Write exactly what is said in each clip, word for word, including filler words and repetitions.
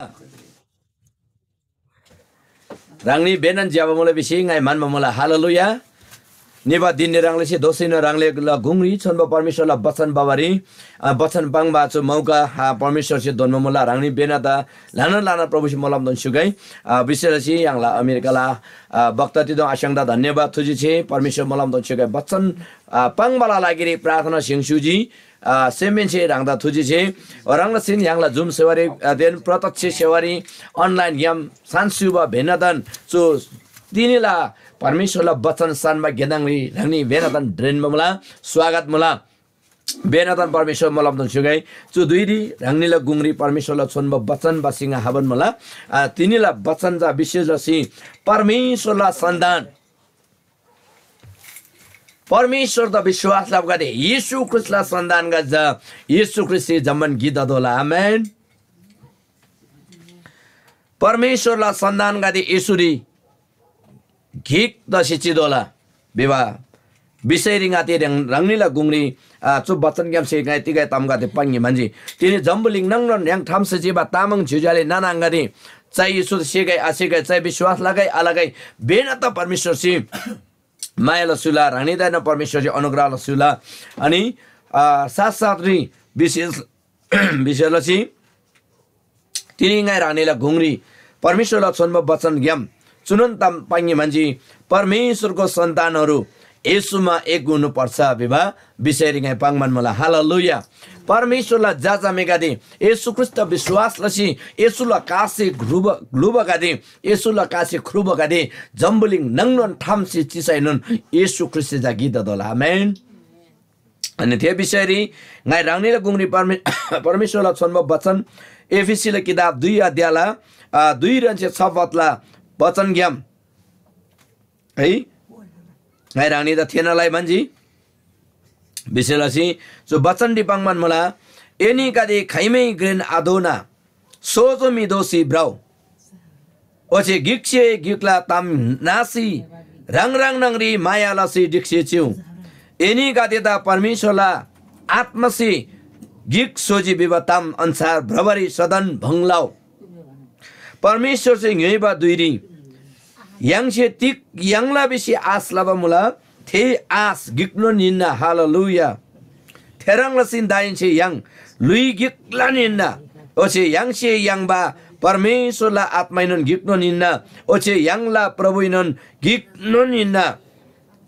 ह्राङनी बेनान ज्‍यबा मुला भिसी ङाइ म्‍हन्‍बा मुला। हालेलुया। निबा धिननी ह्राङलासे दोःसीनोन ह्राङला गुङरी छोन्‍बो परमेश्‍वरला बचन भबारी, अ, बचन पाङ्बा चु मौका, अ, परमेश्‍वरसे दोन्‍बा मुला। ह्राङनी बेनादा ल्‍हानान ल्‍हानान प्रभुसे मोलमदोन स्‍युगै। अ, विशेष लसी य्‍हाङला अमेरिकाला, अ, वक्ता तिदोङ आस्‍याङदा धन्‍यवाद थुजी छे परमेश्‍वर मोलमदोन स्‍युगै बचन, अ, पाङ्बाला लागिरी प्रार्थना स्‍य्‍हाङ स्‍युजी। अ, सेमहेन्‍से ह्राङदा थुजी छे। ह्राङलासेन य्‍हाङला जुम सेवारी, अ, देन प्रत्यक्ष सेवारी online ग्‍याम सानस्‍युबा भेन्‍नदान चु तिनीला परमेश्‍वरला बचन सान्‍बा गेदाङरी ह्राङनी भेन्‍नदान ढ्रेन्‍बा मुला, स्वागत मुला। भेन्‍नदान परमेश्‍वर मोलमदोन स्‍युगै। चु धुइरी ह्राङनीला गुङरी परमेश्‍वरला छोन्‍बो बचन बासिङा हबान मुला। अ, तिनीला बचन चा विशेष लसी परमेश्‍वरला सन्‍तान परमेश्‍वरदा विश्‍वास लबागदे, येशू ख्रीष्‍टला सन्‍तानगदे चा येशू ख्रीष्‍टसे जम्‍मान गिक ततोःला। आमेन। परमेश्‍वरला सन्‍तानगदे येशूरी गिक तसी चितोःला भिबा विषयरी ङाते ह्राङ-, ह्राङनीला गुङरी, आ, चु बचनग्‍यामसे ङाइ तिगै तामगदे पाङ्‌गे म्‍हन्‍जी। तिनी जम्‍बुलिङ नाङनोन य्‍हाङ ठामसे चिबा तामाङ ज्‍योज्‍यो आले नाना आङागदे, चाहे येशूदा सेगै आसेगै, चाहे विश्‍वास लगै आलगै, बेना त परमेश्‍वरसे माया लस्‍युला, ह्राङनीदाएनोन परमेश्‍वरसे अनुग्रह लस्‍युला। अनि, अ, साथ साथरी विशेष, विशेष लसी तिनी ङाइ ह्राङनीला गुङरी परमेश्‍वरला छोन्‍बो बचनग्‍याम चुनोन ताम पाङ्‌गे म्‍हन्‍जी, परमेश्‍वरको सन्‍तानहरू येशूमा एक हुनुपर्छ भिबा विषयरी ङाइ पाङ्‌बान मुला। हालेलुया। परमेश्‍वरला झाझामेगदे, येशू ख्रीष्‍टदा विश्‍वास लसी येशूला कासे ग्‍लुबा, ग्‍लुबागदे, येशूला कासे ख्रुबागदे जम्‍बुलिङ नाङनोन ठामसे चिसैनोन येशू ख्रीष्‍टसे चा गिक ततोःला। आमेन। अनि थे विषयरी ङाइ ह्राङनीला गुङरी परमे-, परमेश्‍वरला छोन्‍बो बचन एफिसीला किताब दुई अध्यायला, आ, दुई रन्‍से छ पदला बचनग्‍याम है, ङाइ ह्राङनीदा थेःना लइ म्‍हन्‍जी। विशेष लसी चु बचनरी पाङ्‌बान मुला, एनीगदे खाइमै घ्रेन आदोना, सोजो म्‍हि दोसी भ्रउ। ओच्‍छे गिकसे गिकला ताम नासी ह्राङ ह्राङ न्‍हङरी माया लसी ढिक्‍सी चिउ। एनीगदेदा परमेश्‍वरला आत्‍मासे गिक स्‍होजी भिबा ताम अन्‍छार भ्रबारी सदन भङ लउ। परमेश्‍वरसे ङ्‌योइबा धुइरी य्‍हाङसे तिग याङ्ला भिसी आश लबा मुला, थे आश गिकनोन हिन्‍ना। हालेलुया। थेह्रङ् लसीन दाहेन्‍से य्‍हाङ ल्‍हुइ गिकलान हिन्‍ना। ओच्‍छे य्‍हाङसे याङ्बा परमेश्‍वरला आत्‍माएनोन गिकनोन हिन्‍ना। ओच्‍छे य्‍हाङला प्रभुएनोन गिकनोन हिन्‍ना।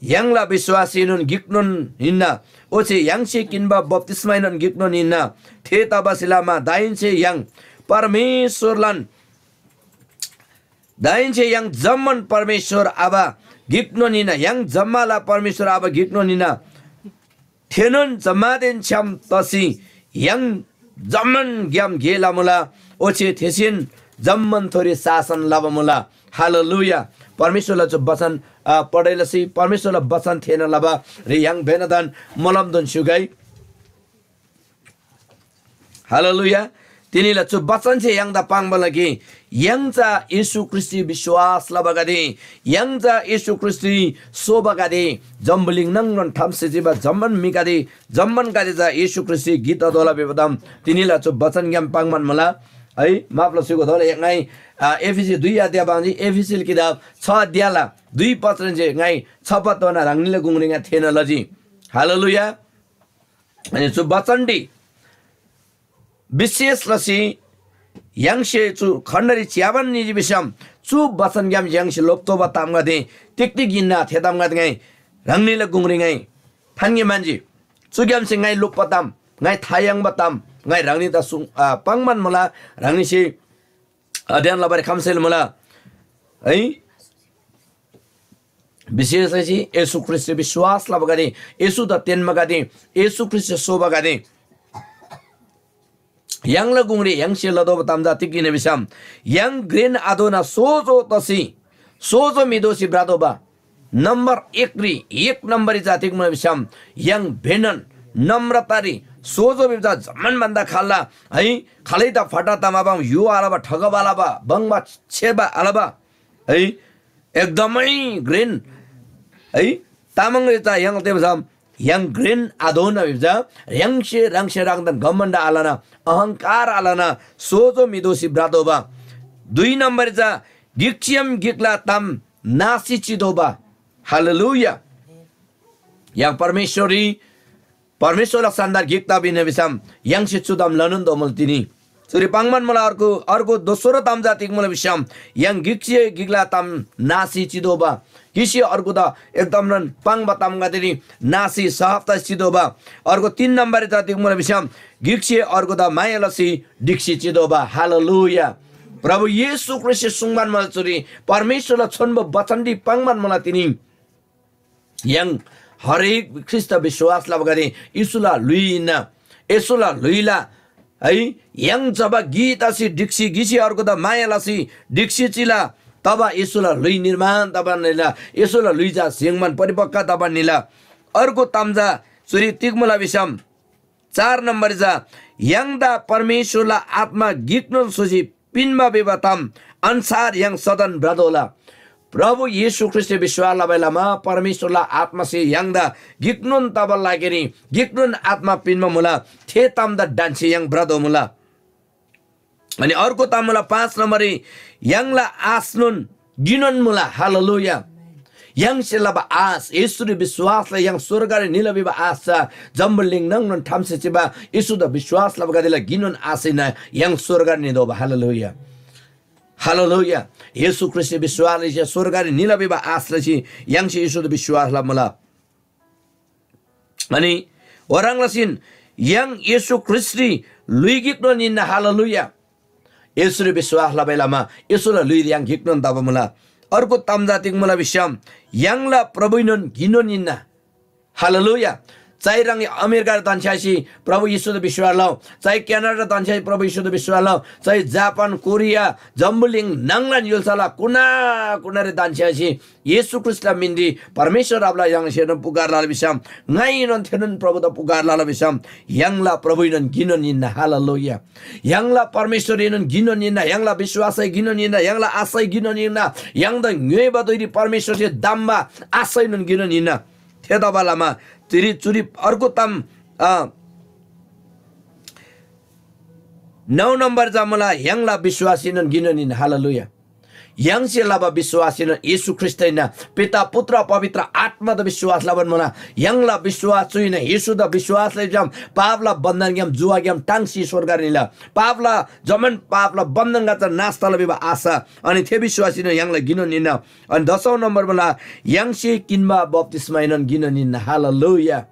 य्‍हाङला विश्‍वासएनोन गिकनोन हिन्‍ना। ओच्‍छे य्‍हाङसे किन्‍बा बप्‍तिस्‍माएनोन गिकनोन हिन्‍ना। थेतबासेलमा दाहेन्‍से य्‍हाङ परमेश्‍वरलान दाहेन्‍से य्‍हाङ जम्‍मान परमेश्‍वर आबा गिकनोन हिन्‍ना। य्‍हाङ जम्‍माला परमेश्‍वर आबा गिकनोन हिन्‍ना। थेनोन जम्‍मानदेन छ्‌याम तसी य्‍हाङ जम्‍मान ग्‍याम गे लमुला, ओच्‍छे थेसेन जम्‍मान थोरी शासन लबा मुला। हालेलुया। परमेश्‍वरला चु बचन, अ, पढाइ लसी परमेश्‍वरला बचन थेःना लबा रे य्‍हाङ भेनदन मोलमदोन स्‍युगै। हालेलुया। तिनीला चु बचनसे य्‍हाङदा पाङ्बा लगी य्‍हाङ चा येशू ख्रीष्‍टरी विश्‍वास लबागदे, य्‍हाङ चा येशू ख्रीष्‍टरी सोबागदे, जम्‍बुलिङ नाङनोन ठामसे चिबा जम्‍मान म्‍हिगदे, जम्‍मानगदे चा येशू ख्रीष्‍टरी गिक ततोःला भिबा ताम तिनीला चु बचनग्‍याम पाङ्‌बान मुला। है, माफ लसीगो थोला ङाइ, आ, एफिसी दुई अध्याय पाङ्जी, एफिसील किताब छ अध्यायला दुई पत्रनसे ङाइ छ पत्तोना ह्राङनीला गुङरी ङा थेःना लजी। हालेलुया। अनि चु बचनरी विशेष लसी य्‍हाङसे चु खण्‍डरी च्‍याबान निजी भिसम चु बचनग्‍याम य्‍हाङसे लोप्‍तोःबा तामगदे तिग तिग हिन्‍ना थे तामगदे ङाइ ह्राङनीला गुङरी ङाइ थान्‍गे म्‍हन्‍जी। चुग्‍यामसे ङाइ लोप्‍बा ताम, ङाइ था याङ्बा ताम, ङाइ ह्राङनीदा सुङ-, आ, पाङ्‌बान मुला, ह्राङनीसे अध्ययन लबारी खम्‍सेल मुला है। विशेष लसी येशू ख्रीष्‍टसे विश्‍वास लबागदे, येशूदा तेन्‍बागदे, येशू ख्रीष्‍टसे सोबागदे, य्‍हाङला गुङरी य्‍हाङसे लतोःबा ताम चा तिग हिन्‍ना भिसम, य्‍हाङ घ्रेन आदोना सोजो तसी, सोजो म्‍हि दोसी भ्रतोःबा नम्‍बर एकरी, एक नम्‍बररी चा तिग मुला भिसम, य्‍हाङ भेनन नम्रतारी सोजो भिबा चा जम्‍मान भन्‍दा खाल्‍ला है, खालैदा फटा तमाबा, यु आलबा, ठगब आलबा, बङ्बा छेबा आलबा, है, एकदमै घ्रेन है। तामाङरी चा य्‍हाङ तेबसम य्‍हाङ घ्रेन आदोना भिबा चा, ह्राङसे ह्राङसे ह्राङदान घमण्‍ड आलना, अहंकार आलना, सोजो म्‍हि दोसी भ्रतोःबा। दुई नम्‍बर चा गिकसेम गिकला ताम नासी चितोःबा। हालेलुया। य्‍हाङ परमेश्‍वररी, परमेश्‍वरला सन्‍तान गिक तबा हिन्‍ना भिसम य्‍हाङसे चु ताम लनोन तोःमुला तिनी। चुरी पाङ्‌बान मुला अर्को, अर्को दोस्रो ताम चा तिग मुला भिसम य्‍हाङ गिकसे गिकला ताम नासी चितोःबा। गिकसे अर्गुदा एकदमनोन पाङ्बा तामगदेरी नासी सहब तसी चितोःबा। अर्को तीन नम्‍बररी चा तिग मुला भिसम गिकसे अर्गुदा माया लसी ढिक्‍सी चितोःबा। हालेलुया। प्रभु येशू ख्रीष्‍टसे सुङ्बान मुला चुरी परमेश्‍वरला छोन्‍बो बचनरी पाङ्‌बान मुला तिनी। य्‍हाङ हरेक ख्रीष्‍ट विश्‍वास लबागदे येशूला ल्‍हुइ हिन्‍ना। येशूला ल्‍हुइला है, य्‍हाङ जब गी तसी ढिक्‍सी गिसी अर्गुदा माया लसी ढिक्‍सी चिला, तब येशूला ल्‍हुइ निर्माण तबान निला, येशूला ल्‍हुइ चा स्‍य्‍हङ्‌बान परिपक्‍व तबान निला। अर्को ताम चा चुरी तिग मुला भिसम, चार नम्‍बररी चा य्‍हाङदा परमेश्‍वरला आत्‍मा गिकनोन स्‍होसी पिन्‍बा भिबा ताम अन्‍छार य्‍हाङ सदन भ्रतोःला। प्रभु येशू ख्रीष्‍टसे विश्‍वास लबासे लमा परमेश्‍वरला आत्‍मासे य्‍हाङदा गिकनोन तबाला लागिरी गिकनोन आत्‍मा पिन्‍बा मुला, थे तामदा ढन्‍सी य्‍हाङ भ्रतोःमुला। अनि अर्को ताम मुला, पाँच नम्‍बररी य्‍हाङला आशनोन गिनोन मुला। हालेलुया। य्‍हाङसे लबा आश, येशूरी विश्‍वासला य्‍हाङ स्‍वर्गरी निला भिबा आश चा जम्‍बुलिङ नाङनोन ठामसे चिबा येशूदा विश्‍वास लबागदेला गिनोन आश हिन्‍ना, य्‍हाङ स्‍वर्गरी नितोःबा। हालेलुया। हालेलुया। येशू ख्रीष्‍टसे विश्‍वास लसी स्‍वर्गरी निला भिबा आश लसी य्‍हाङसे येशूदा विश्‍वास लबा मुला। अनि ओह्रङ् लसीन य्‍हाङ येशू ख्रीष्‍टरी ल्‍हुइ गिकनोन हिन्‍ना। हालेलुया। येशूरी विश्‍वास लबासे लमा येशूला ल्‍हुइरी य्‍हाङ गिकनोन तबा मुला। अर्को ताम चा तिग मुला भिसम य्‍हाङला प्रभुएनोन गिनोन हिन्‍ना। हालेलुया। चाहे ह्राङ अमेरिकारी धन्‍छ्‌यासी प्रभु येशूदा विश्‍वास लउ, चाहे क्यानाडा धन्‍छ्‌यासी प्रभु येशूदा विश्‍वास लउ, चाहे जापान, कोरिया, जम्‍बुलिङ नाङलान य्‍हुल्‍साला कुना कुनारी धन्‍छ्‌यासी येशू ख्रीष्‍टला मिनरी परमेश्‍वर आबाला य्‍हाङसेनोन पुकार लला भिसम, ङाइएनोन थेनोन प्रभुदा पुकार लला भिसम, य्‍हाङला प्रभुएनोन गिनोन हिन्‍ना। हालेलुया। य्‍हाङला परमेश्‍वरएनोन गिनोन हिन्‍ना, य्‍हाङला विश्‍वासै गिनोन हिन्‍ना, य्‍हाङला आशै गिनोन हिन्‍ना, य्‍हाङदा ङ्‌योइबा धुइरी परमेश्‍वरसे धम्‍बा आशैनोन गिनोन हिन्‍ना। थेतबालमा चुरी, चुरी अर्को ताम, अ, नौ नम्‍बर चा मुला य्‍हाङला विश्‍वासएनोन गिनोन हिन्‍ना। हालेलुया। य्‍हाङसे लबा विश्‍वासएनोन येशू ख्रीष्‍ट हिन्‍ना। पिता, पुत्र, पवित्र आत्‍मादा विश्‍वास लबान मुला। य्‍हाङला विश्‍वास चु हिन्‍ना, येशूदा विश्‍वास लइग्‍याम पापला बन्‍धनग्‍याम जुवाग्‍याम टाङ्सी स्‍वर्गरी निला। पापला, जम्‍मान पापला बन्‍धनगदे नाश तला भिबा आशा। अनि थे विश्‍वासएनोन य्‍हाङला गिनोन हिन्‍ना। अनि दसौँ नम्‍बर मुला य्‍हाङसे किन्‍बा बप्‍तिस्‍माएनोन गिनोन हिन्‍ना। हालेलुया।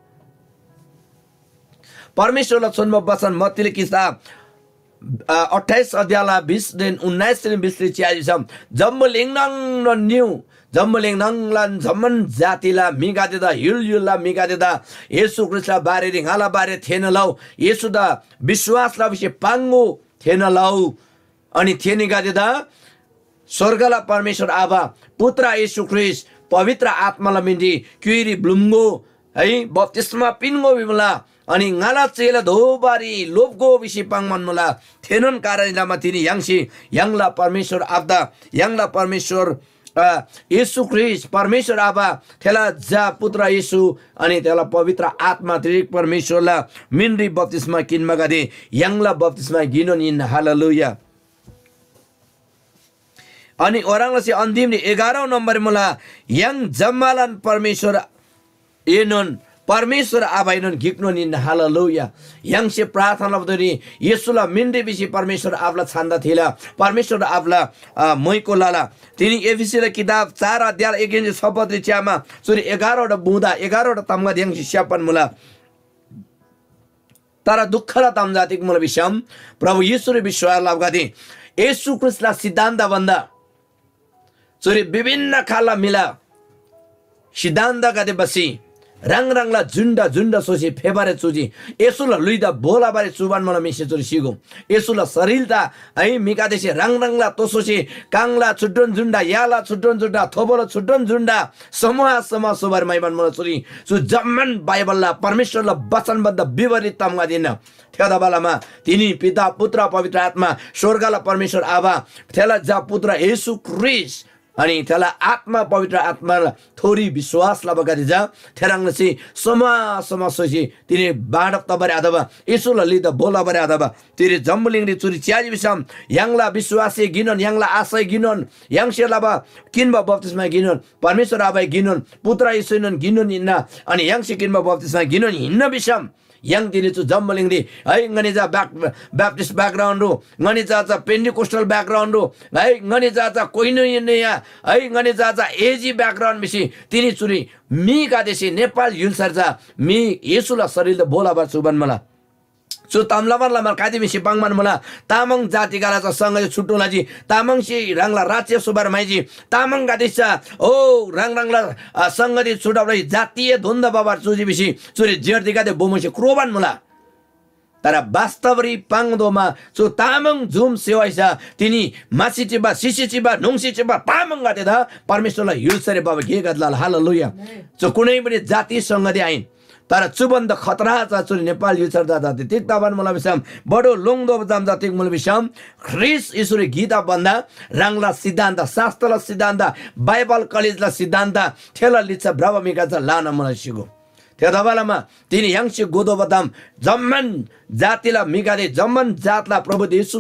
परमेश्‍वरला छोन्‍बो बचन मत्तीला किताब, अ, अट्ठाइस अध्यायला बिसदेन उन्‍नाइसदेन बिसरी च्‍याजी भिसम, जम्‍बुलिङ नाङनोन निउ, जम्‍बुलिङ नाङलान जम्‍मान जातिला म्‍हिगदेदा, य्‍हुल य्‍हुलला म्‍हिगदेदा येशू ख्रीष्‍टला बारेरी ङाला बारे थेःना लउ, येशूदा विश्‍वास लबासे पाङ्‍गो थेःना लउ। अनि थेनीगदेदा स्‍वर्गला परमेश्‍वर आबा, पुत्र येशू ख्रीष्‍ट, पवित्र आत्‍माला मिनरी क्‍युइरी ब्‍लुम्‍गो है, बप्‍तिस्‍मा पिन्‍गो भिमुला। अनि ङाला चेला दोबारी लोप्‍गो भिसी पाङ्‌बान मुला। थेनोन कारणसे लमा तिनी य्‍हाङसे य्‍हाङला परमेश्‍वर आबादा, य्‍हाङला परमेश्‍वर, अ, येशू ख्रीष्‍ट, परमेश्‍वर आबा, थेला झा पुत्र येशू, अनि थेला पवित्र आत्‍मा त्रिएक परमेश्‍वरला मिनरी बप्‍तिस्‍मा किन्‍बागदे य्‍हाङला बप्‍तिस्‍मा गिनोन हिन्‍ना। हालेलुया। अनि ओह्रङ् लसी अन्‍तिमरी एघारौँ नम्‍बर मुला, य्‍हाङ जम्‍मालान परमेश्‍वर एनोन परमेश्‍वर आबाएनोन गिकनोन हिन्‍ना। हालेलुया। य्‍हाङसे प्रार्थना लबा धुइरी येशूला मिनरी भिसी परमेश्‍वर आबाला छन्‍दा थीला, परमेश्‍वर आबाला, अ, मोइको लला। तिनी एफिसीला किताब चार अध्याय एकहेन्‍से छ पदरी च्‍यामा चुरी एघारवटा बुँदा, एघारवटा तामगदे य्‍हाङसे स्‍याप्‍बान मुला। तर दुःखला ताम चा तिग मुला भिसम, प्रभु येशूरी विश्‍वास लबागदे येशू ख्रीष्‍टला सिद्धान्‍त भन्‍दा चुरी विभिन्न खालला म्‍हिला सिद्धान्तगदे भसी ह्राङ ह्राङला झुन्‍ड झुन्‍ड स्‍होसी फेबारी चुजी। येशूला ल्‍हुइदा भो लबारी चुबान मुला म्‍हिसे चुरी सिगो। येशूला शरीरदा है, म्‍हिगदेसे ह्राङ ह्राङला तोसोसे काङला छुट्टोन झुन्‍ड, याला छुट्टोन झुन्‍ड, थोबोला छुट्टोन झुन्‍ड, समूह समूह सोबारी म्‍हाइबान मुला चुरी। चु जम्‍मान बाइबलला परमेश्‍वरला वचन भन्‍दा विपरीत तामगदे हिन्‍ना। थेतबालमा तिनी पिता, पुत्र, पवित्र आत्मा, स्‍वर्गला परमेश्‍वर आबा, थेला झा पुत्र येशू ख्रीष्‍ट, अनि थेला आत्‍मा, पवित्र आत्‍माला थोरी विश्‍वास लबागदे चा थेह्रङ् लसी समा समा स्‍होसी तिनी बाँडब तबारी अथवा येशूला लिदा भो लबारी अथवा तिनी जम्‍बुलिङरी चुरी च्‍याजी भिसम य्‍हाङला विश्‍वासए गिनोन, य्‍हाङला आशय गिनोन, य्‍हाङसे लबा किन्‍बा बप्‍तिस्‍मा गिनोन, परमेश्‍वर आबाए गिनोन, पुत्र येशूएनोन गिनोन हिन्‍ना। अनि य्‍हाङसे किन्‍बा बप्‍तिस्‍मा गिनोन हिन्‍ना भिसम य्‍हाङ तिनी चु जम्‍बुलिङरी है ङनी चा ब्याक-, ब्याप्टिस्ट ब्याकग्राउन्ड हो, ङनी चा चा पेन्टिकोस्टल ब्याकग्राउन्ड हो है, ङनी चा चा कोइनो हिन्‍ना या है, ङनी चा चा एजी ब्याकग्राउन्ड भिसी तिनी चुरी म्‍हिगदेसे नेपाल य्‍हुल्‍सारी चा म्‍हि येशूला शरीरदा भो लबार चुबान मुला। चु ताम लबार लमा गाते म्‍हिसे पाङ्‌बान मुला। तामाङ जातिगला चा संगति छुट्टो लजी। तामाङसे ह्राङला राज्य सुबार म्‍हाइजी। तामाङगदे चा ओ ह्राङ ह्राङला, अ, संगति छुटब लजी। जातीय द्वन्द्व बबार चुजी भिसी चुरी जेर्दीगदे बोमोसे क्रोबान मुला। तर वास्तवरी पाङ्‌तोःमा चु तामाङ जुम सेवाइसा तिनी मासी चिबा, सिसी चिबा, न्‍होङ्सी चिबा तामाङगदेदा परमेश्‍वरला य्‍हुल्‍सारी बाबा गेगदलाल। हालेलुया। चु कुनै पनि जाति संगति आहिन। तर चु भन्दा खतरा चा चुरी नेपाल य्‍हुल्‍सार जाति तिग तबान मुला भिसम बडो लोङ्‌दोब जाम जा तिग मुला भिसम ख्रीष्‍ट येशूरी गीता भन्दा ह्राङला सिद्धान्त, शास्त्रला सिद्धान्त, बाइबल कलेजला सिद्धान्त, थेला लिच्‍छा भ्रबा म्‍हिगदे चा ल्‍हाना मुला सिगो। थेतबालमा तिनी य्‍हाङसे गोदोबा ताम जम्‍मान जातिला म्‍हिगदे, जम्‍मान जातला प्रभु येशू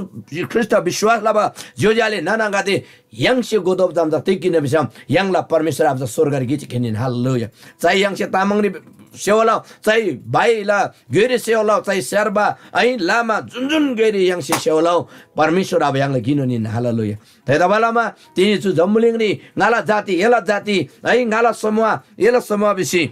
ख्रीष्‍ट विश्‍वास लबा ज्‍योज्‍यो आले नानागदे य्‍हाङसे गोदोब ताम चा तिग हिन्‍ना भिसम य्‍हाङला परमेश्‍वर आबा चा स्‍वर्गरी गिक हिन्‍ना। हालेलुया। चाहे य्‍हाङसे तामाङरी सेवा लउ, चाहे भाइला ग्‍योइरी सेवा लउ, चाहे स्‍यार्बा है लामा जुन जुन ग्‍योइरी य्‍हाङसे सेवा लउ, परमेश्‍वर आबा य्‍हाङला गिनोन हिन्‍ना। हालेलुया। थेतबालमा तिनी चु जम्‍बुलिङरी ङाला जाति, एला जाति है, ङाला समूह, एला समूह भिसी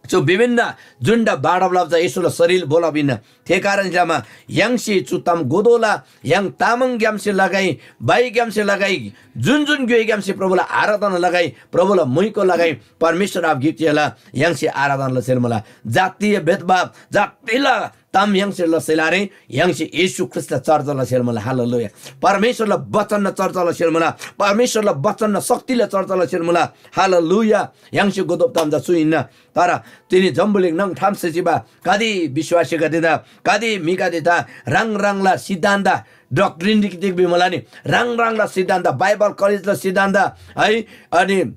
चु विभिन्न जुन्‍डा बाँडब लबा चा येशूला शरीर बोलब हिन्‍ना। थे कारण लमा य्‍हाङसे चु ताम गोदोला, य्‍हाङ तामाङग्‍यामसे लगाइ, बाइग्‍यामसे लगाइ, जुन जुन ग्‍योइग्‍यामसे प्रभुला आराधना लगाइ, प्रभुला मुइको लगाइ, परमेश्‍वर आबा गिक चेला य्‍हाङसे आराधना लसेल मुला। जातीय भेदभाव, जातिला ताम य्‍हाङसे लसेल आरे, य्‍हाङसे येशू ख्रीष्‍टला चर्चा लसेल मुला। हालेलुया। परमेश्‍वरला वचनला चर्चा लसेल मुला। परमेश्‍वरला वचनला शक्तिला चर्चा लसेल मुला। हालेलुया। य्‍हाङसे गोदोब ताम चा चु हिन्‍ना। तर तिनी जम्‍बुलिङ नाङ ठामसे चिबा कति विश्‍वासीगदेदा, कति म्‍हिगदेदा ह्राङ ह्राङला सिद्धान्त, डक्ट्रिन तिग भिमुला नि, ह्राङ ह्राङला सिद्धान्त, बाइबल कलेजला सिद्धान्त है, अनि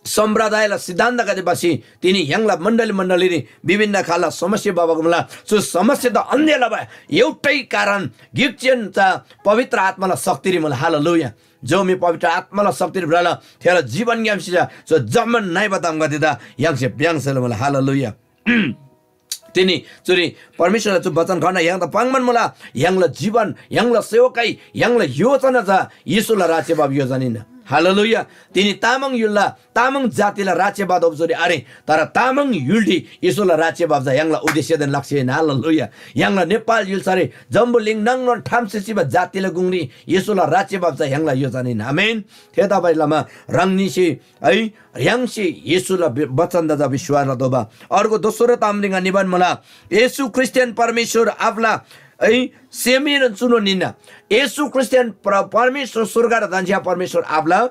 सम्प्रदायला सिद्धान्तगदे भसी तिनी य्‍हाङला मण्‍डली मण्‍डलीरी विभिन्न खालला समस्या भबा मुला। चु समस्यादा अन्त्य लबा एउटै कारण गिकचेन चा पवित्र आत्‍माला शक्तिरी मुला। हालेलुया। जो मी पवित्र आत्‍माला शक्तिरी भ्रला थेला जीवनग्‍यामसे चा चु जम्‍मान नइबा तामगदेदा य्‍हाङसे भ्‍याङ्सेला मुला। हालेलुया। तिनी चुरी परमेश्‍वरला चु वचन घण्‍टा य्‍हाङदा पाङ्‌बान मुला। य्‍हाङला जीवन, य्‍हाङला सेवकाई, य्‍हाङला योजना चा येशूला राज्‍यभाव योजना हिन्‍ना। हालेलुया। तिनी तामाङ य्‍हुलला, तामाङ जातिला राज्‍यभाव चुरी आरे, तर तामाङ य्‍हुलरी येशूला राज्‍यभाव चा य्‍हाङला उद्देश्यदेन लक्ष्य हिन्‍ना। हालेलुया। य्‍हाङला नेपाल य्‍हुल्‍सारी जम्‍बुलिङ नाङनोन ठामसे चिबा जातिला गुङरी येशूला राज्‍यभाव चा य्‍हाङला योजना हिन्‍ना। आमेन। थेतबासेलमा ह्राङनीसे है, य्‍हाङसे येशूला वि-, वचनदा चा विश्‍वास लतोःबा। अर्को दोस्रो ताम रिङा निबान मुला, येशू ख्रीष्‍टदेन परमेश्‍वर आबाला है, सेमएनोन चुनोन हिन्‍ना। येशू ख्रीष्‍टदेन प्र-, परमेश्‍वर स्‍वर्गदा धन्‍छ्‌या परमेश्‍वर आबाला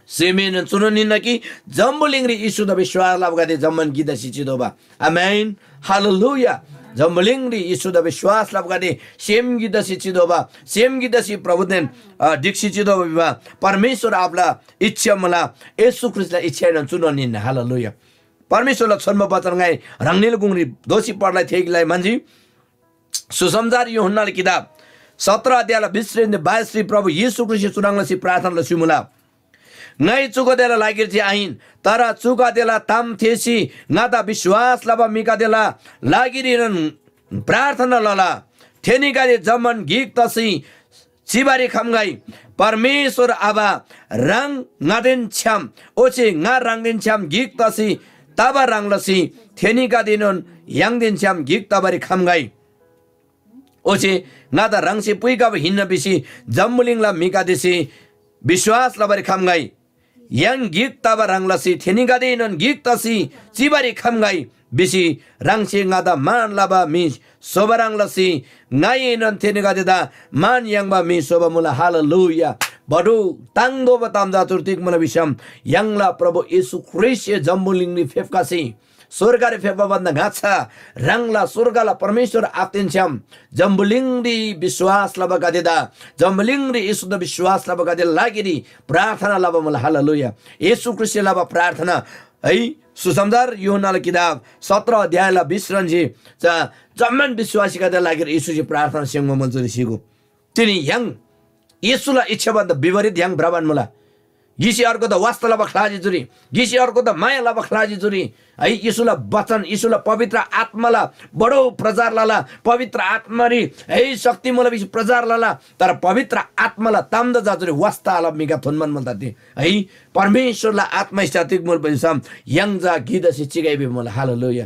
सेमएनोन चुनोन हिन्‍ना कि जम्‍बुलिङरी येशूदा विश्‍वास लबागदे जम्‍मान गिक तसी चितोःबा। आमेन। हालेलुया। जम्‍बुलिङरी येशूदा विश्‍वास लबागदे सेम गिक तसी चितोःबा, सेम गिक तसी प्रभुदेन, अ, ढिक्‍सी चितोःबा भिबा परमेश्‍वर आबाला इच्छा मुला, येशू ख्रीष्‍टला इच्छाएनोन चुनोन हिन्‍ना। हालेलुया। परमेश्‍वरला छोन्‍बो वचन ङाइ ह्राङनीला गुङरी दोःसी पढलाई थेगिलाई म्‍हन्‍जी। सुसमाचार यूहन्‍नाला किताब सत्र अध्यायला बिसरेन्‍दे बाइसरी प्रभु येशू ख्रीष्‍टसे चुह्रङ् लसी प्रार्थना लसी मुला, ङाइ चुगदेला लागिरी जे आहिन, तर चुगदेला ताम थेःसी ङादा विश्‍वास लबा म्‍हिगदेला लागिरीनोन प्रार्थना लला। थेनीगदे जम्‍मान गिक तसी चिबारी खम्‍गै। परमेश्‍वर आबा, ह्राङ ङादेन छ्‌याम, ओच्‍छे ङा ह्राङदेन छ्‌याम गिक तसी तबा ह्रङ् लसी थेनीगदेएनोन य्‍हाङदेन छ्‌याम गिक तबारी खम्‍गै। ओच्‍छे ङादा ह्राङसे पुइखबा हिन्‍ना भिसी जम्‍बुलिङला म्‍हिगदेसे विश्‍वास लबारी खम्‍गै। य्‍हाङ गिक तबा ह्रङ् लसी थेनीगदेएनोन गिक तसी चिबारी खम्‍गै भिसी ह्राङसे ङादा मान लबा म्‍हि स्‍होबा ह्रङ् लसी ङाइएनोन थेनीगदेदा मान याङ्बा म्‍हि स्‍होबा मुला। हालेलुया। बडु ताङ्तोःबा ताम चा चुर तिग मुला भिसम य्‍हाङला प्रभु येशू ख्रीष्‍टसे जम्‍बुलिङरी फेप्‍खसी स्‍वर्गरी फेप्‍बा भन्‍दा ङाच्‍छा ह्राङला स्‍वर्गला परमेश्‍वर आबादेन छ्‌याम जम्‍बुलिङरी विश्‍वास लबागदेदा, जम्‍बुलिङरी येशूदा विश्‍वास लबागदेला लागिरी प्रार्थना लबा मुला। हालेलुया। येशू ख्रीष्‍टसे लबा प्रार्थना है, सुसमाचार यूहन्‍नाला किताब सत्र अध्यायला बिस रन्‍सी चा जम्‍मान विश्‍वासीगदेला लागिरी येशूसे प्रार्थना स्‍य्‍हूङ्बा मुला चुरी सिगो। तिनी य्‍हाङ येशूला इच्‍छा भन्‍दा विपरीत य्‍हाङ भ्रबान मुला। गिसे अर्गोदा वास्‍ता लबा ख्‍लाजी चुरी, गिसे अर्गोदा माया लबा ख्‍लाजी चुरी। है, येशूला वचन, येशूला पवित्र आत्‍माला बडो प्रचार लला। पवित्र आत्‍मारी है शक्ति मुला भिसी प्रचार लला। तर पवित्र आत्‍माला तामदा चा चुरी वास्‍ता आलबा म्‍हिगदे थोन्‍बान मुला ति। है, परमेश्‍वरला आत्‍मा स्‍था तिग मुला भिसम य्‍हाङ चा गिदासे चिगै भिबा मुला। हालेलुया।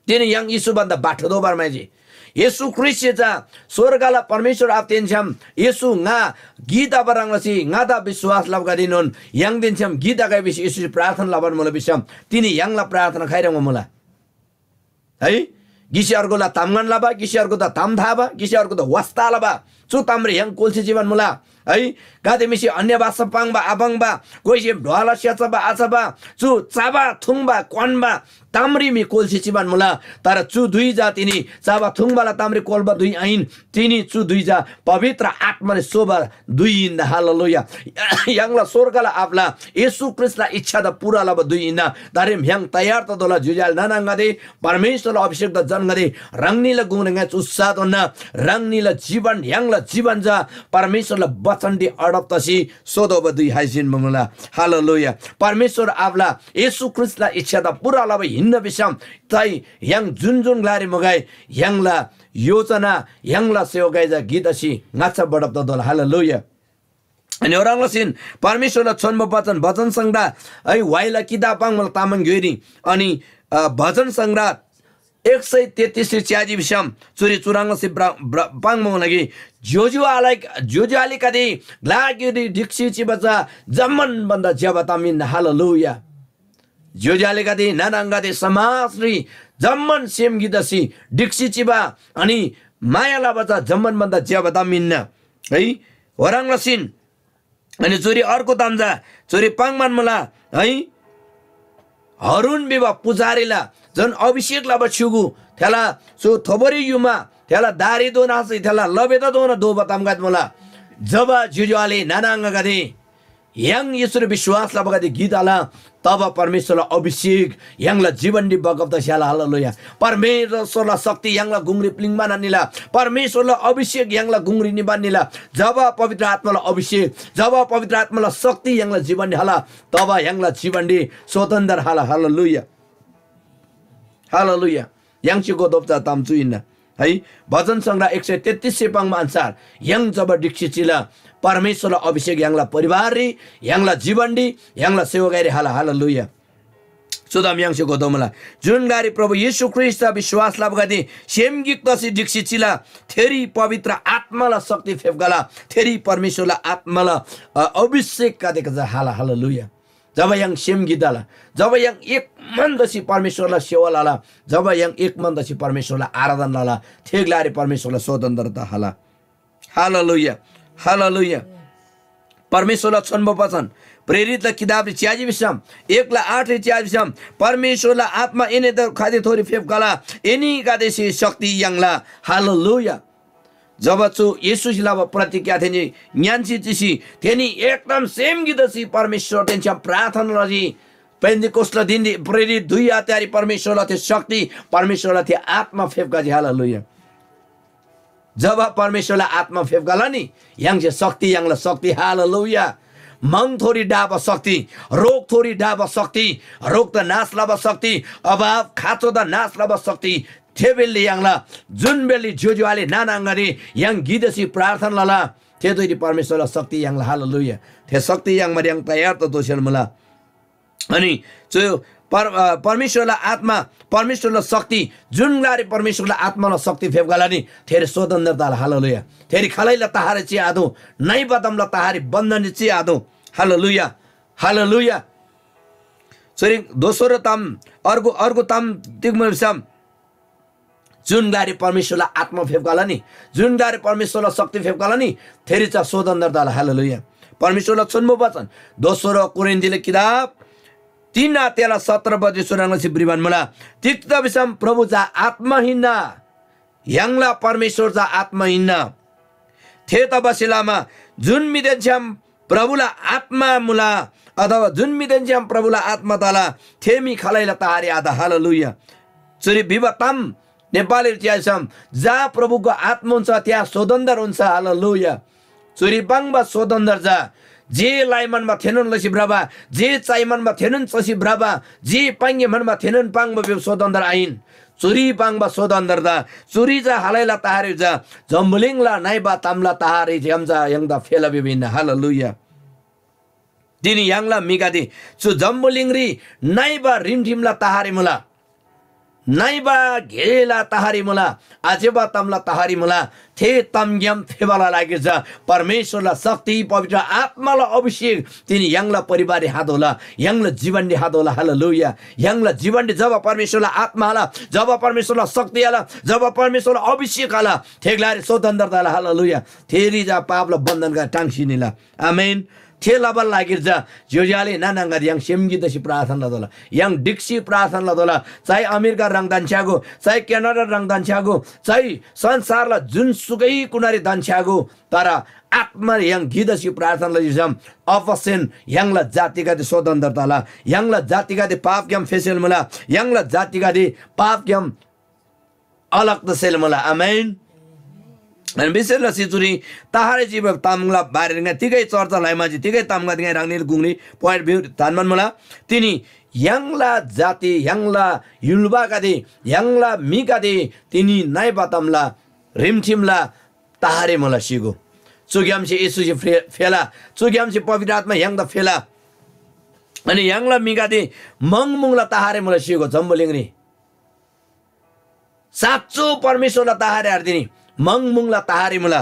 तिनी य्‍हाङ येशू भन्‍दा बाठो दोबार म्‍हाइजी। येशू ख्रीष्‍टसे चा स्‍वर्गला परमेश्‍वर आबादेन छ्‌याम येशू ङा गिक तबा ह्रङ् लसी ङादा विश्‍वास लबागदेएनोन य्‍हाङदेन छ्‌याम गिक तगै भिसी येशूसे प्रार्थना लबान मुला भिसम तिनी य्‍हाङला प्रार्थना खाइह्रङ्बा मुला? है, गिसे अर्गोला तामगन लबा, गिसे अर्गोदा ताम थाबा, गिसे अर्गोदा वास्‍ता लबा, चु तामरी य्‍हाङ कोल्‍सी चिबान मुला। है, गाते म्‍हिसे अन्‍य भाषा पाङ्बा आपाङ्बा, कोइसे ढ्वाला स्‍याचबा आचबा, चु चबा थुङ्बा क्‍वान्‍बा तामरी म्‍हि कोल्‍सी चिबान मुला। तर चु धुइ चा तिनी चबा थुङ्बाला तामरी कोल्‍बा धुइ आहिन, तिनी चु धुइ चा पवित्र आत्‍मारी सोबा धुइ हिन्‍ना। हालेलुया। य्‍हाङला स्‍वर्गला आबाला येशू ख्रीष्‍टला इच्‍छादा पूरा लबा धुइ हिन्‍ना। दारेम य्‍हाङ तयार ततोःला ज्‍योज्‍यो आले नाना आङागदे, परमेश्‍वरला अभिषेकदा जनगदे, ह्राङनीला गुङरी ङाच्‍छा उत्साह तोन्‍ना। ह्राङनीला जीवन, य्‍हाङला जीवन चा परमेश्‍वरला बचनरी अडप तसी सोतोःबा धुइ हाइसीन मुला। हालेलुया। परमेश्‍वर आबाला येशू ख्रीष्‍टला इच्‍छादा पूरा लबा हिन्‍ना भिसम तै य्‍हाङ जुन जुन ग्‍लारी मुगै, य्‍हाङला योजना, य्‍हाङला सेवकाई चा गिक तसी ङाच्‍छा बढब ततोःला। हालेलुया। अनि ओह्रङ् लसीन परमेश्‍वरला छोन्‍बो बचन, बचन संग्रह है, व्‍हाइला किताब पाङ्‌बाला तामाङ ग्‍योइरी अनि, अ, भजन संग्रह एक सय तेत्तिसरी च्‍याजी भिसम चुरी चुह्रङ् लसी ब्र-, ब्र-, पाङ्‌बाला लागि ज्‍योज्‍यो आले, ज्‍योज्‍यो आलेगदे, ग्‍ला ग्‍योइरी ढिक्‍सी चिबा चा जम्‍मान भन्‍दा ज्‍यबा ताम हिन्‍ना। हालेलुया। ज्‍योज्‍यो आलेगदे, नाना आङागदे, समाजरी जम्‍मान सेम गिक तसी ढिक्‍सी चिबा अनि माया लबा चा जम्‍मान भन्‍दा ज्‍यबा ताम हिन्‍ना है। ओह्रङ् लसीन अनि चुरी अर्को ताम चा चुरी पाङ्‌बान मुला है। हारून भिबा पुजारीला जुन अभिषेक लबा छ्‌युगु, थेला चु थोबोरी युमा, थेला दारीधोना आसै थेला लबेदाधोना दोबा तामगदे मुला। जब ज्‍योज्‍यो आले नाना आङागदे, य्‍हाङ येशूरी विश्‍वास लबागदे गिक तला, तब परमेश्‍वरला अभिषेक य्‍हाङला जीवनरी बगब तस्‍याला। हालेलुया। परमेश्‍वरला शक्ति य्‍हाङला गुङरी प्‍लिङ्बान निला। परमेश्‍वरला अभिषेक य्‍हाङला गुङरी निबान निला। जब पवित्र आत्‍माला अभिषेक, जब पवित्र आत्‍माला शक्ति य्‍हाङला जीवनरी हला, तब य्‍हाङला जीवनरी स्वतन्त्र हला। हालेलुया। हालेलुया। य्‍हाङसे गोदोप्‍चा ताम चु हिन्‍ना है। भजन संग्रह एक सय तेत्तिससे पाङ्बा अन्‍सार य्‍हाङ जब ढिक्‍सी चिला, परमेश्‍वरला अभिषेक य्‍हाङला परिवाररी, य्‍हाङला जीवनरी, य्‍हाङला सेवकाईरी हाला। हालेलुया। चु ताम य्‍हाङसे घोतोःमुला। जुन ग्‍लारी प्रभु येशू ख्रीष्‍टदा विश्‍वास लबागदे सेम गिक तसी ढिक्‍सी चिला, थेरी पवित्र आत्‍माला शक्ति फेप्‍खला, थेरी परमेश्‍वरला आत्‍माला, अ, अभिषेकगदेका चा हाला। हालेलुया। जब य्‍हाङ सेम गिक तला, जब य्‍हाङ एक मन तसी परमेश्‍वरला सेवा लला, जब य्‍हाङ एक मन तसी परमेश्‍वरला आराधना लला, थे ग्‍लारी परमेश्‍वरला स्वतन्त्रता हाला। Hallelujah, hallelujah. परमेश्‍वरला छोन्‍बो वचन प्रेरितला किताबरी च्‍याजी भिसम, एकला आठरी च्‍याजी भिसम, परमेश्‍वरला आत्‍मा एनीदा खादे थोरी फेप्‍खला, एनीगदेसे शक्ति याङ्ला। हालेलुया। जब चु येशूसे लबा प्रतिज्ञा थेनी ङ्‌यान्‍सी चिसी, थेनी एकदम सेम गिक तसी परमेश्‍वरदेन छ्‌याम प्रार्थना लजी। पेन्‍तिकोसला धिनरी प्रेरित दुई अध्यायरी परमेश्‍वरला थे शक्ति, परमेश्‍वरला थे आत्‍मा फेप्‍खजी। हालेलुया। जब परमेश्‍वरला आत्‍मा फेप्‍खला नि, य्‍हाङसे शक्ति याङ्ला, शक्ति। हालेलुया। मङ थोरी ढाबा शक्ति, रोग थोरी ढाबा शक्ति, रोगदा नाश लबा शक्ति, अभाव खाँचोदा नाश लबा शक्ति, थे बेल्‍ली याङ्ला। जुन बेल्‍ली ज्‍योज्‍यो आले नाना आङागदे य्‍हाङ गिक तसी प्रार्थना लला, थे धुइरी परमेश्‍वरला शक्ति याङ्ला। हालेलुया। थे शक्ति याङ्बारी य्‍हाङ तयार ततोःसेन मुला। अनि चु पर-, अ, परमेश्‍वरला आत्‍मा, परमेश्‍वरला शक्ति, जुन ग्‍लारी परमेश्‍वरला आत्‍माला शक्ति फेप्‍खला नि, थेरी स्वतन्त्रता हाला। हालेलुया। थेरी खालैला तहरी चिआतोः, नाइबा तामला तहरी बन्‍धनरी चिआतोः। हालेलुया। हालेलुया। चुरी दोस्रो ताम, अर्को, अर्को ताम तिग मुला भिसम, जुन ग्‍लारी परमेश्‍वरला आत्‍मा फेप्‍खला नि, जुन ग्‍लारी परमेश्‍वरला शक्ति फेप्‍खला नि, थेरी चा स्वतन्त्रता हाला। हालेलुया। परमेश्‍वरला छोन्‍बो वचन, दोस्रो कोरिन्‍थीला किताब, तीन अध्यायला सत्र पदरी चुह्रङ् लसी भ्रिबान मुला, तिग्‍दा भिसम प्रभु चा आत्‍मा हिन्‍ना, य्‍हाङला परमेश्‍वर चा आत्‍मा हिन्‍ना। थेतबासेलमा जुन म्‍हिदेन छ्‌याम प्रभुला आत्‍मा मुला, अथवा जुन म्‍हिदेन छ्‌याम प्रभुला आत्‍मा तला, थे म्‍हि खालैला तहरी आत। हालेलुया। चुरी भिबा ताम नेपालीरी च्‍याइसम, जहाँ प्रभुको आत्‍मा हुन्छ, त्यहाँ स्वतन्त्र हुन्छ। हालेलुया। चुरी पाङ्बा स्वतन्त्र चा जे लइ म्‍हन्‍बा थेनोन लसी भ्रबा, जे चइ म्‍हन्‍बा थेनोन चसी भ्रबा, जे पाङ्‌गे म्‍हन्‍बा थेनोन पाङ्बा भिबा स्वतन्त्र आहिन। चुरी पाङ्बा स्वतन्त्रता, चुरी चा खालैला तहरी चा, जम्‍बुलिङला नइबा तामला तहरी च्‍याम चा य्‍हाङदा फेला भिबा हिन्‍ना। हालेलुया। तिनी य्‍हाङला म्‍हिगदे चु जम्‍बुलिङरी नइबा रिमठिमला तहरी मुला। नइबा गेला तहरी मुला, आज्‍यबा तामला तहरी मुला। थे तामग्‍याम फेबाला लागिर चा परमेश्‍वरला शक्ति, पवित्र आत्‍माला अभिषेक तिनी य्‍हाङला परिवाररी हातोला, य्‍हाङला जीवनरी हातोला। हालेलुया। य्‍हाङला जीवनरी जब परमेश्‍वरला आत्‍मा आला, जब परमेश्‍वरला शक्ति आला, जब परमेश्‍वरला अभिषेक आला, थे ग्‍लारी स्वतन्त्रता आला। हालेलुया। थेरी चा पापला बन्‍धनगदे टाङ्सी निला। आमेन। थे लबाला लागिर चा ज्‍योज्‍यो आले नाना आङागदे, य्‍हाङ सेम गिक तसी प्रार्थना लतोःला, य्‍हाङ ढिक्‍सी प्रार्थना लतोःला। चाहे अमेरिका ह्रङ् धन्‍छ्‌यागो, चाहे क्यानाडा ह्रङ् धन्‍छ्‌यागो, चाहे संसारला जुनसुकै कुनारी धन्‍छ्‌यागो, तर आत्‍मारी य्‍हाङ गिक तसी प्रार्थना लजी भिसम अवश्‍यन य्‍हाङला जातिगदे स्वतन्त्र तला, य्‍हाङला जातिगदे पापग्‍याम फेसेल मुला, य्‍हाङला जातिगदे पापग्‍याम अलग तसेल मुला। आमेन। अनि विशेष लसी चुरी तहरी चिबा तामला बारेरी ङाइ तिगै चर्चा लइ म्‍हन्‍जी, तिगै तामगदे ङाइ ह्राङनीला गुङरी point of view थान्‍बान मुला। तिनी य्‍हाङला जाति, य्‍हाङला य्‍हुल्‍बागदे, य्‍हाङला म्‍हिगदे तिनी नइबा तामला रिमठिमला तहरी मुला सिगो। चुग्‍यामसे येशूसे फे-, फेला, चुग्‍यामसे पवित्र आत्‍मा य्‍हाङदा फेला। अनि य्‍हाङला म्‍हिगदे मङमुङला तहरी मुला सिगो जम्‍बुलिङरी। साँचो परमेश्‍वरला तहरी आर्दिनी, मङमुङला तहरी मुला।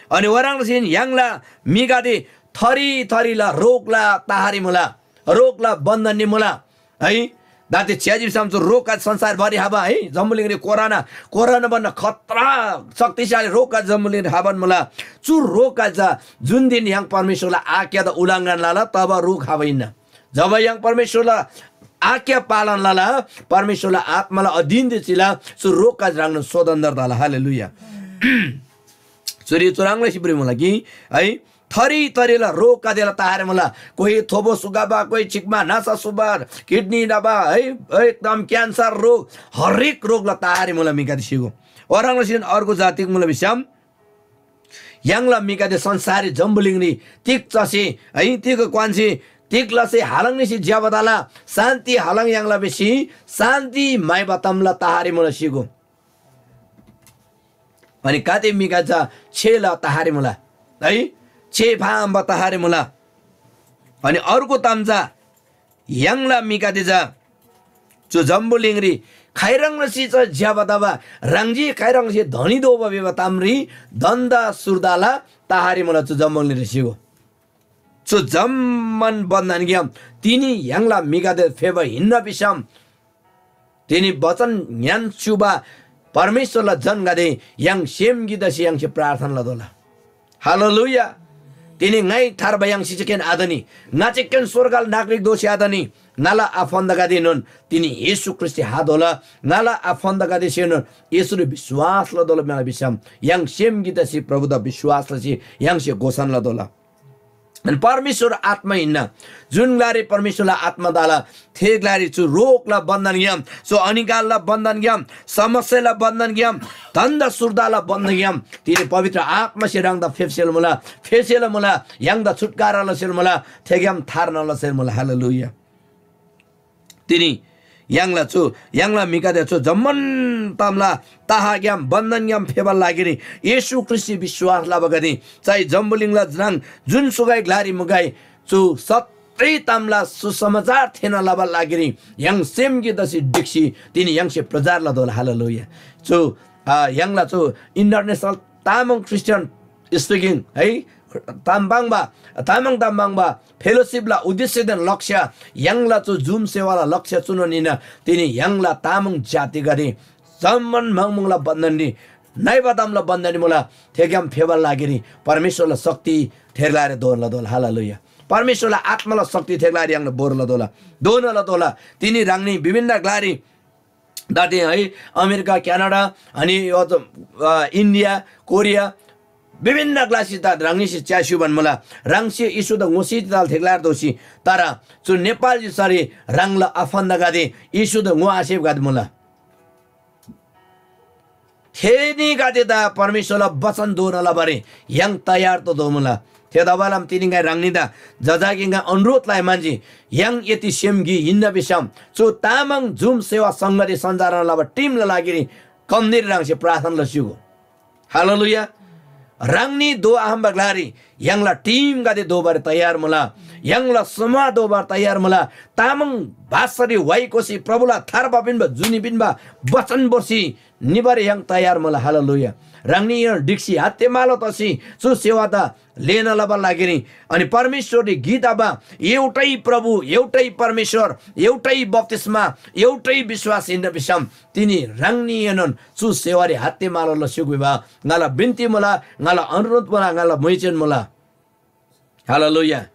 अनि ओह्रङ् लसीन य्‍हाङला म्‍हिगदे थरी थरीला रोगला तहरी मुला, रोगला बन्‍धनरी मुला। है, दान्‍दे च्‍याजी भिसम चु रोगगदे संसारभरि खबा है, जम्‍बुलिङरी कोरोना, कोरोना भन्‍दा खतरा शक्तिशाली रोगगदे जम्‍बुलिङरी खबान मुला। चु रोगगदे चा जुन दिन य्‍हाङ परमेश्‍वरला आज्ञादा उल्लङ्घन लला, तब रोग खबा हिन्‍ना। जब य्‍हाङ परमेश्‍वरला आज्ञा पालन लला, परमेश्‍वरला आत्‍माला अधीनरी चिला, चु रोगगदे ह्राङनोन स्वतन्त्र तला। हालेलुया। चुरी चुह्रङ् लसी भ्रिमुला कि, है, थरी थरीला रोगगदेला तहरी मुला। कोही थोबो सुगाबा, कोही छिक्‍मा नासा सुबा, किडनी नबा, है, एकदम क्यान्सर रोग, हरेक रोगला तहरी मुला म्‍हिगदे सिगो। ओह्रङ् लसीन अर्को जातिक मुला भिसम, य्‍हाङला म्‍हिगदे संसाररी जम्‍बुलिङरी तिग चसे, है, तिग क्‍वान्‍सी, तिग लसे हालङ निसी ज्‍यबा तला, शान्‍ति हालङ याङ्ला भिसी शान्‍ति म्‍हाइबा तामला तहरी मुला सिगो। अनि गाते म्‍हिगदे चा छेला तहरी मुला, है, छे फाम्‍बा तहरी मुला। अनि अर्को ताम चा य्‍हाङला म्‍हिगदे चा चु जम्‍बुलिङरी खाइह्रङ् लसी चा ज्‍यबा तबा, ह्राङजी खाइह्रङ् लसी धनी दोबा भिबा तामरी धन्‍दा सुर्दाला तहरी मुला चु जम्‍बुलिङरी सिगो। चु जम्‍मान बन्‍धनग्‍याम तिनी य्‍हाङला म्‍हिगदे फेबा हिन्‍ना भिसम, तिनी बचन ङ्‌यान च्‍युबा परमेश्‍वरला जनगदे य्‍हाङ सेम गिक तसी य्‍हाङसे प्रार्थना लतोःला। हालेलुया। तिनी ङाइ थार्बा याङ्सी चिकेन आतनी, ङा चिकेन स्‍वर्गला नागरिक दोसी आतनी, ङाला आफन्‍दागदेएनोन तिनी येशू ख्रीष्‍टसे हातोःला। ङाला आफन्‍दागदेसेनोन येशूरी विश्‍वास लतोःला म्‍हिला भिसम य्‍हाङ सेम गिक तसी प्रभुदा विश्‍वास लसी य्‍हाङसे घोषणा लतोःला। अनि परमेश्‍वर आत्‍मा हिन्‍ना। जुन ग्‍लारी परमेश्‍वरला आत्‍मा तला, थे ग्‍लारी चु रोगला बन्‍धनग्‍याम, चु अनिकालला बन्‍धनग्‍याम, समस्याला बन्‍धनग्‍याम, धन्‍दा सुर्दाला बन्‍धनग्‍याम तिनी पवित्र आत्‍मासे ह्राङदा फेप्‍सेला मुला, फेसेला मुला, य्‍हाङदा छुटकारा लसेला मुला, थेग्‍याम थार्ना लसेला मुला। हालेलुया। तिनी य्‍हाङला चु, य्‍हाङला म्‍हिगदे चु जम्‍मान तामला तहग्‍याम, बन्‍धनग्‍याम फेबाला लागिरी येशू ख्रीष्‍टरी विश्‍वास लबागदे चाइ जम्‍बुलिङला नाङ जुनसुकै ग्‍लारी मुगै, चु सत्‍य तामला सुसमाचार थेःना लबाला लागिरी य्‍हाङ सेम गिक तसी ढिक्‍सी तिनी य्‍हाङसे प्रचार लतोःला। हालेलुया। चु, आ, य्‍हाङला चु International Tamang Christian Speaking है, ताम पाङ्बा, तामाङ ताम पाङ्बा fellowship ला उद्देश्यदेन लक्ष्य, य्‍हाङला चु Zoom सेवाला लक्ष्य चुनोन हिन्‍ना, तिनी य्‍हाङला तामाङ जातिगदे जम्‍मान मङमङला बन्‍धनरी, नइबा तामला बन्‍धनरी मुला, थेग्‍याम फेबाला लागिरी परमेश्‍वरला शक्ति थेर ग्‍लारी दोन लतोःला। हालेलुया। परमेश्‍वरला आत्‍माला शक्ति थे ग्‍लारी याङ्ना बोर लतोःला, दोना लतोःला। तिनी ह्राङनी विभिन्न ग्‍लारी दाते है, अमेरिका, क्यानाडा, अनि अझ, अ, इन्डिया, कोरिया, विभिन्न ग्‍लासी ता ह्राङनीसे च्‍यास्‍यु भन्‍मुला। ह्राङसे येशूदा ङोसी ताल थे ग्‍लार दोसी, तर चु नेपाल य्‍हुल्‍सारी ह्राङला आफन्‍दागदे येशूदा ङो आसेब गदे मुला। थेनीगदेदा परमेश्‍वरला बचन दोना लबारी य्‍हाङ तयार ततोःमुला। थेतबालाम तिनी ङाइ ह्राङनीदा जजाकी ङा अनुरोध लइ म्‍हन्‍जी, य्‍हाङ यति सेम गिक हिन्‍ना भिसम चु तामाङ जुम सेवा संगति सञ्चालन लबा टिमला लागिरी कम्‍नीरी ह्राङसे प्रार्थना लस्‍युगो। हालेलुया। ह्राङनी दोआहम्‍बा ग्‍लारी य्‍हाङला टिमगदे दोबारी तयार मुला, य्‍हाङला समूह दोबारी तयार मुला। तामाङ भाषारी वाइ कोसी प्रभुला थार्बा पिन्‍बा जुनी पिन्‍बा बचन भोर्सी निबारी य्‍हाङ तयार मुला। हालेलुया। ह्राङनी य्‍हाङ ढिक्‍सी हात्ते मालो तसी चु सेवादा लेना लबाला लागिरी, अनि परमेश्‍वररी गीत आबा, एउटै प्रभु, एउटै परमेश्‍वर, एउटै बप्‍तिस्‍मा, एउटै विश्‍वास हिन्‍ना भिसम तिनी ह्राङनीएनोन चु सेवारी हात्ते मालो लस्‍युगु भिबा ङाला बिन्‍ती मुला, ङाला अनुरोध मुला, ङाला म्‍हुइचेन मुला। हालेलुया।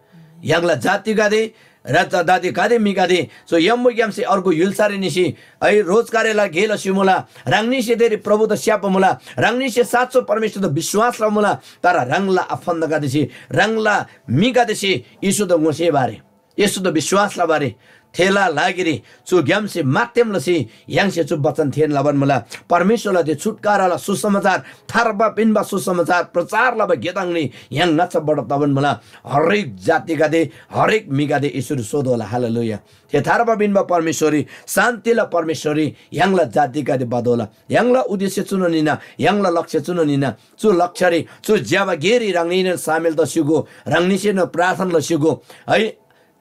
य्‍हाङला जातिगदे र च-, दादिगदे म्‍हिगदे चु यम्‍बुग्‍यामसे अर्गु य्‍हुल्‍सारी निसी है रोजगारीला गे लसी मुला। ह्राङनीसे देरी प्रभुदा स्‍याप्‍बा मुला। ह्राङनीसे साँचो परमेश्‍वरदा विश्‍वास लबा मुला। तर ह्राङला आफन्‍दागदेसे, ह्राङला म्‍हिगदेसे येशूदा ङोसेबा आरे, येशूदा विश्‍वास लबा आरे। थेला लागिरी चु ग्‍यामसे माध्यम लसी य्‍हाङसे चु बचन थेःना लबान मुला। परमेश्‍वरला थे छुटकाराला सुसमाचार, थार्बा पिन्‍बा सुसमाचार प्रचार लबा गेदङरी य्‍हाङ ङाच्‍छा बढब तबान मुला। हरेक जातिगदे, हरेक म्‍हिगदे येशूरी सोतोःला। हालेलुया। थे थार्बा पिन्‍बा परमेश्‍वररी, शान्‍तिला परमेश्‍वररी य्‍हाङला जातिगदे बतोःला। य्‍हाङला उद्देश्य चुनोन हिन्‍ना, य्‍हाङला लक्ष्य चुनोन हिन्‍ना। चु लक्ष्यरी, चु ज्‍यबा गेरी ह्राङनीएनोन सामेल तस्‍युगो, ह्राङनीसेनोन प्रार्थना लस्‍युगो है।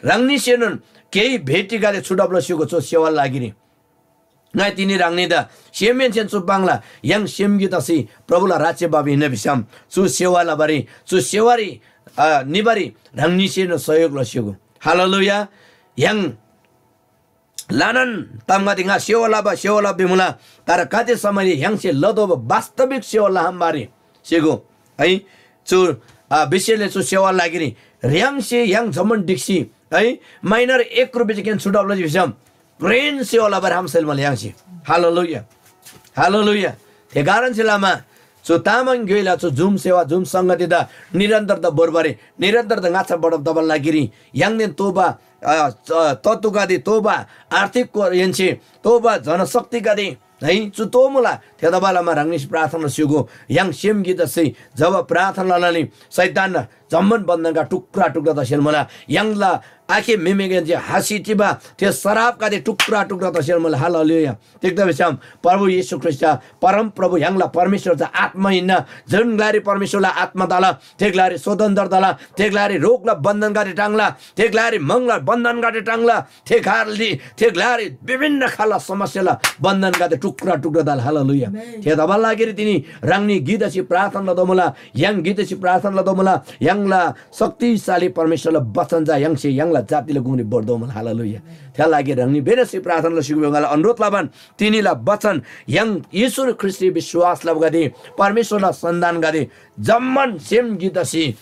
ह्राङनीसेनोन केही भेटीगदे छुटब लस्‍युगो चु सेवाला लागिरी। ङाइ तिनी ह्राङनीदा सेमहेन्‍सेन चु पाङ्ला, य्‍हाङ सेम गिक तसी प्रभुला राज्‍य बाबी हिन्‍ना भिसम चु सेवा लबारी, चु सेवारी, अ, निबारी ह्राङनीसेनोन सहयोग लस्‍युगो। हालेलुया। य्‍हाङ ल्‍हानान तामगदे ङा सेवा लबा, सेवा लबा भिमुला, तर गाते समयरी य्‍हाङसे लतोःबा वास्तविक सेवा लहम्‍बारी सिगो है। चु, आ, विषयले चु सेवा लागिरी ह्राङसे य्‍हाङ जम्‍मान ढिक्‍सी है, माइनर एक रुपियाँ चाहिँ छुटब लजी भिसम, प्रेन सेवा लबारी हामसेल मला य्‍हाङसे। Hallelujah, hallelujah. थे कारणसे लमा चु तामाङ ग्‍योइला चु जुम सेवा, जुम संगतिदा निरन्तरता भोर्बारी, निरन्तरता ङाच्‍छा बढब तबाला लागिरी य्‍हाङदेन तोबा, अ, च-, तत्तुगदे तोबा, आर्थिक को-, यन्‍से तोबा जनशक्तिगदे है, चु तोमुला। थेतबालमा ह्राङनीसे प्रार्थना लस्‍युगो। य्‍हाङ सेम गिक तसी जब प्रार्थना लनानी शैतान जम्‍मान बन्‍धनगदे टुक्रा टुक्रा तसेल मुला। य्‍हाङला आखे म्‍हेमेगेन्‍से हसी चिबा थे सरापगदे टुक्रा टुक्रा तसेल मुला। हालेलुया। तिग्‍दा भिसम प्रभु येशू ख्रीष्‍ट चा परमप्रभु य्‍हाङला परमेश्‍वर चा आत्‍मा हिन्‍ना। जुन ग्‍लारी परमेश्‍वरला आत्‍मा तला, थे ग्‍लारी स्वतन्‍त्र तला, थे ग्‍लारी रोगला बन्‍धनगदे टाङ्ला, थे ग्‍लारी म्‍हङला बन्‍धनगदे टाङ्ला, थे ग्‍लारी, थे ग्‍लारी विभिन्न खालला समस्याला बन्‍धनगदे टुक्रा टुक्रा तला। हालेलुया। थेतबाला लागिरी तिनी ह्राङनी गिक तसी प्रार्थना लतोमुला, य्‍हाङ गिक तसी प्रार्थना लतोमुला, य्‍हाङला शक्तिशाली परमेश्‍वरला वचन चा य्‍हाङसे य्‍हाङला जातिला गुङरी भोर्तोमुला। हालेलुया। थेला लागि ह्राङनी बेनसी प्रार्थना लसी ङाला अनुरोध लबान तिनीला वचन य्‍हाङ येशू ख्रीष्‍टरी विश्‍वास लबागदे, परमेश्‍वरला सन्‍तानगदे जम्‍मान सेम गिक तसी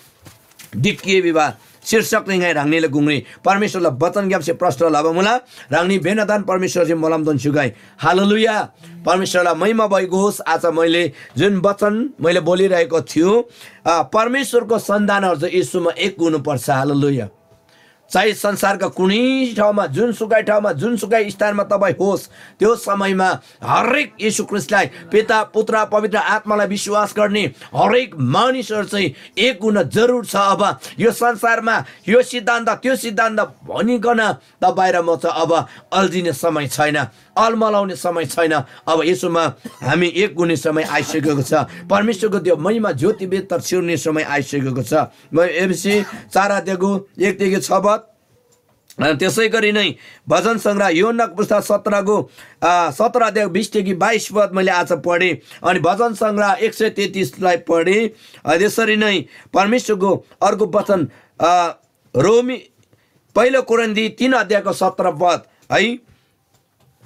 ढिक्‍की भिबा शीर्षकरी ङाइ ह्राङनीला गुङरी परमेश्‍वरला वचनग्‍यामसे प्रष्‍ट लबा मुला। ह्राङनी बेनादान परमेश्‍वरसे मोलम दोन स्‍युगै। हालेलुया। परमेश्‍वरला महिमा भइगोस्। आज मैले जुन वचन मैले बोलिरहेको थियो, अ, परमेश्‍वरको सन्तानहरू चाहिँ येशूमा एक हुनुपर्छ। हालेलुया। चाहे संसारका कुनै ठाउँमा, जुनसुकै ठाउँमा, जुनसुकै स्थानमा तपाईँ होस्, त्यो समयमा हरेक येशू ख्रीष्‍टलाई, पिता, पुत्र, पवित्र आत्मालाई विश्‍वास गर्ने हरेक मानिसहरू चाहिँ एक हुन जरुर छ। अब यो संसारमा यो सिद्धान्त, त्यो सिद्धान्त भनिकन तपाईँ र म चाहिँ अब अल्झिने समय छैन, अलमलाउने समय छैन। अब येशूमा हामी एक हुने समय आइसकेको छ। परमेश्‍वरको त्यो महिमा ज्योतिभित्र छिर्ने समय आइसकेको छ। म एफिसी चार अध्यायको एकदेखि छ पद, अ, त्यसै गरी नै भजन सङ्ग्रह यूहन्नाको पुस्तक सत्रको, अ, सत्र अध्याय बिसदेखि बाइस पद मैले आज पढेँ। अनि भजन सङ्ग्रह एक सय तेत्तिसलाई पढेँ। अ, त्यसरी नै परमेश्‍वरको अर्को वचन, अ, रोमी, पहिलो कोरिन्थी तीन अध्यायको सत्र पद है,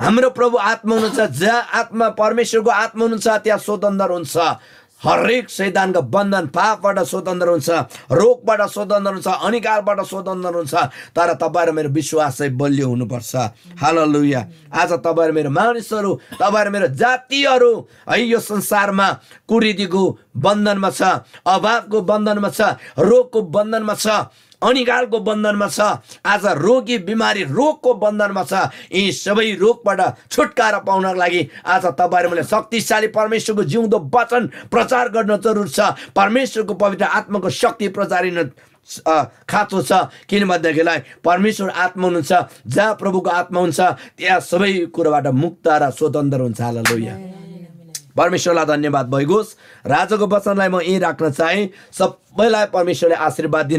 हाम्रो प्रभु आत्मा हुनुहुन्छ। जहाँ आत्मा, परमेश्वरको आत्मा हुनुहुन्छ, त्यहाँ स्वतन्त्र हुन्छ। हरेक शैतानको बन्धन, पापबाट स्वतन्त्र हुन्छ, रोगबाट स्वतन्त्र हुन्छ, अनिकालबाट स्वतन्त्र हुन्छ। तर तपाईँ र मेरो विश्वास चाहिँ बलियो हुनुपर्छ। हालेलुया। आज तपाईँ र मेरो मानिसहरू, तपाईँ र मेरो जातिहरू है, यो संसारमा कुरीतिको बन्धनमा छ, अभावको बन्धनमा छ, रोगको बन्धनमा छ, अनिकालको बन्धनमा छ। आज रोगी, बिमारी, रोगको बन्धनमा छ। यी सबै रोगबाट छुटकारा पाउनको लागि आज तपाईँ र मैले शक्तिशाली परमेश्वरको जिउँदो वचन प्रचार गर्न जरुर छ। परमेश्वरको पवित्र आत्माको शक्ति प्रचार हुन, अ, खाँचो छ। किन भन्दाखेरिलाई परमेश्वर आत्मा हुनुहुन्छ। जहाँ प्रभुको आत्मा हुन्छ, त्यहाँ सबै कुराबाट मुक्त र स्वतन्त्र हुन्छ। हालेलुया। परमेश्वरलाई धन्यवाद भइगोस्। र आजको वचनलाई म यहीँ राख्न चाहे। सबैलाई परमेश्वरले आशीर्वाद दिनु